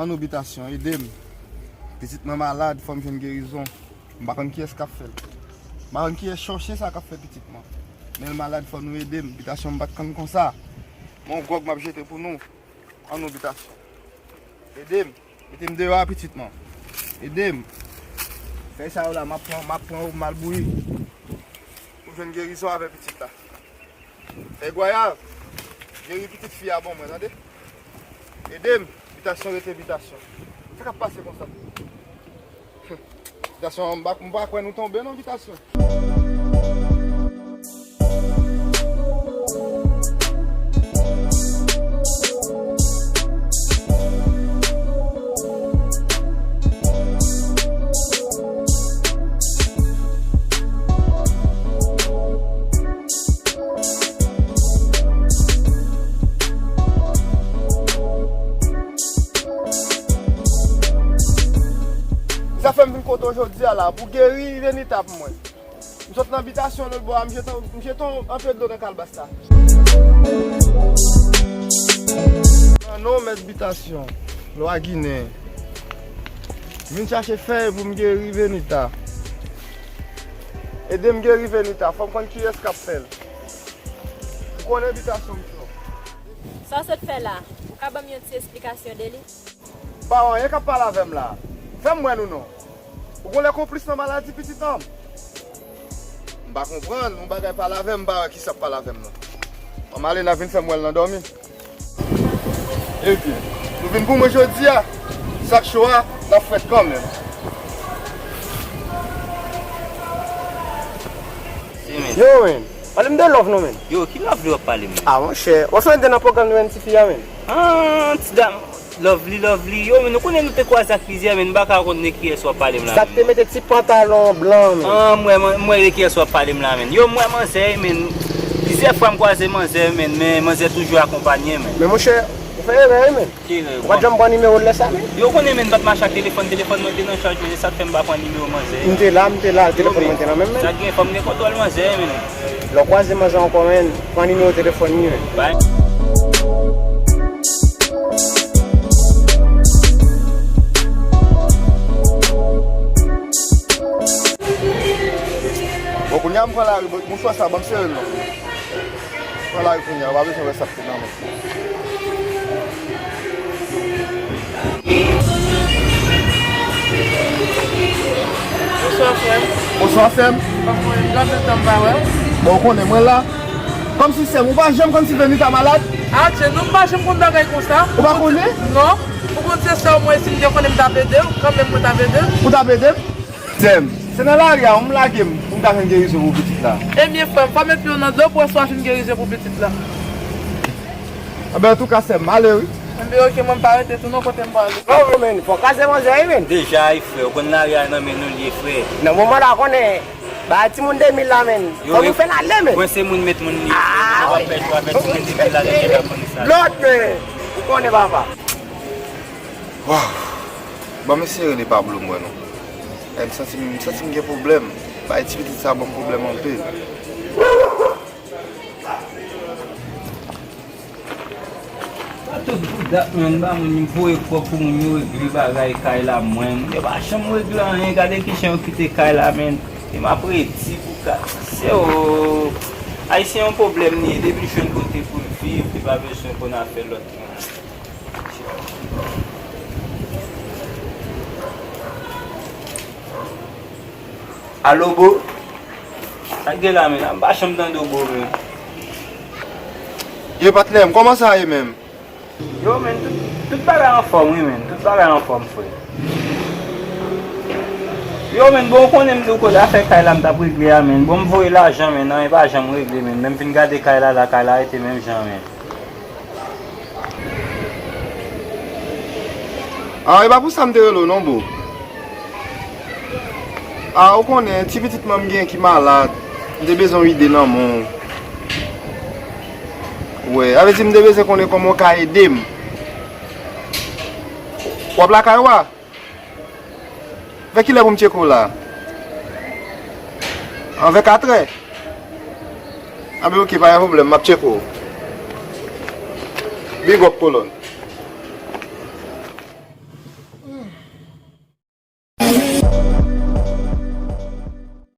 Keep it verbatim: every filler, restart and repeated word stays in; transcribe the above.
Annou Bitasyon, ede m. Pitit mwen malad, fò m jwenn gerizon. M pa konn kiyès k ap fè l. M pa konn kiyès chòche sa k ap fè pitit mwen. Men l malad, fò nou ede m. Bitasyon, m pa t konn konsa. Yon gwòg m ap jete pou nou. Annou Bitasyon. Ede m. Mete m deyò a, pitit mwen. Ede m. Fèy sa yo la, m ap pran, m ap pran yo, m al bouyi. Pou jwenn gerizon avè pitit la. Fèy gwayal. Geri pitit fi a ban mwen, tande? Ede m. Bitasyon rete Bitasyon. Sa k ap pase konsa? Bitasyon, m pa, m pa kwè nou tonbe non, Bitasyon. Sa fè m vin kote w jodi a la pou geri Venita pou mwen. M sot nan Bitasyon lòt bò a, m jete, m jete yon, yon pe dlo nan kalbas la. Nan non mèt Bitasyon, lwa ginen. M vin chache fèy pou m geri Venita. Ede m geri Venita, fò m konn kiyès k ap fè l. Ou konnen Bitasyon m cho. Sa w sot fè la, ou ka ban m yon ti esplikasyon de li? M pa wè anyen k ap pale avè m la. Fè m wè nou non. Ou gon lè konplis nan maladi pitit an m? M pa konprann, yon bagay pale avè m, m pa wè kisa k ap pale avè m nan. Bon, m ale, n a vin fè m wè l nan dòmi. Ebyen, nou vin pou mwen jodi a. Sa k cho a, n ap fè l kanmenm. Yo, men. Pale m de love non, men. Yo, ki love li w ap pale m? Ah, monchè. W ap fè de nan pwogram nou, men, ti fi a, men. Ah, ti dam. Lovely, lovely. Yo, men, nou konnen nou te kwaze ak plizyè, men m pa ka konn de kiyès w ap pale m la. Sa k te mete ti pantalon blan, men. Ah, m wè, m wè de kiyès w ap pale m la, men. Yo, m wè manzè, men. Plizyè fwa m kwaze manzè, men, men manzè toujou akonpanye, men. Men monchè, ou fè erè, men. Ki erè? Ou pa t janm pran nimewo l lè sa, men. Yo konnen, men, m pa t mache ak telefòn, telefòn mwen te nan chaj, men se sa k fè m pa pran nimewo manzè. M te la, m te la, telefòn mwen te nan men m, men. Sa gen, fò m gen kontwòl manzè, men. Lè w kwaze manzè ankò, men, pran nimewo telefòn li, men. Bay. Bon, kounye a m pran lari, bon, mouchwa sa, ban m sere l non. Pran lari kounye a, w pa bezwen wè sa k te nan men. Bonswa, frè m. Bonswa, sè m. Kòman w ye? M gen anpil tan m pa wè w. Bon, ou konnen mwen la. Kòmsi, sè m, ou pa janm konn si Venita malad? Adje, non, m pa janm konn bagay konsa. Ou pa konnen? Non. Ou konn se sè w mwen, si m te konnen m t ap ede w, kanmenm mwen t ap ede w. Ou t ap ede m? Sè m, se nan lari a, ou m lage m, pou m ta jwenn gerizon pou pitit la. Ebyen, frè m, fò m met pye w nan dlo pou w swa jwenn gerizon pou pitit la. Anben, antouka, sè m, m ale wi. Enben, oke, mwen m pa rete tou non, kote m prale. Non, men, fò w kraze manzè wi, men. Deja, wi, frè, ou konn lari a nan men nou l ye, frè. Nan moman la, konnen, ba timoun de mil la, men. Fò nou fè l ale, men. Mwen se moun met moun li, frè. Ah, wi. Fè chwa, fè timoun de mil la, deja, konnen sa. Lòt, men. Ou konnen, papa. Waw. Ban m eseye rele Pablo m wè non. Eh, m santi m, m santi m gen pwoblèm. Bay ti pitit sa ban m pwoblèm anpil. Sa tout bouda, men, ba moun voye kòb pou moun yo regle bagay kay la, mwen. Yo pa janm regle anyen, gade kijan yo kite kay la, men. E m ap redi pou kay. Se o. Ayisyen yon pwoblèm li ye, depi l jwenn kote pou l viv, li pa bezwen konn afè lòt moun. Alo, bro. Sa k gen la, men? M pa janm tande w, bro, men. Ye, patnè m, kòman sa ye menm? Yo, men, tout, tout bagay anfòm, wi, men. Tout bagay anfòm, frè. Yo, men, bon, ou konnen m di w kote afè kay la m t ap regle a, men. Bon, m voye lajan, men, anyen pa janm regle, men. Menm fin gade kay la, la, kay la rete menm jan, men. A, e pa pou sa m te rele w non, bro. A, ou konnen, ti pitit mwen m gen ki malad, m te bezwen yon ide nan men w. Wè, sa vle di m te bezwen konnen kòman w ka ede m. W ap lakay ou a? Vè kilè pou m tcheke w la? Anvè katrè? Anben, oke, pa gen pwoblèm, m ap tcheke w. Big up, kolòn.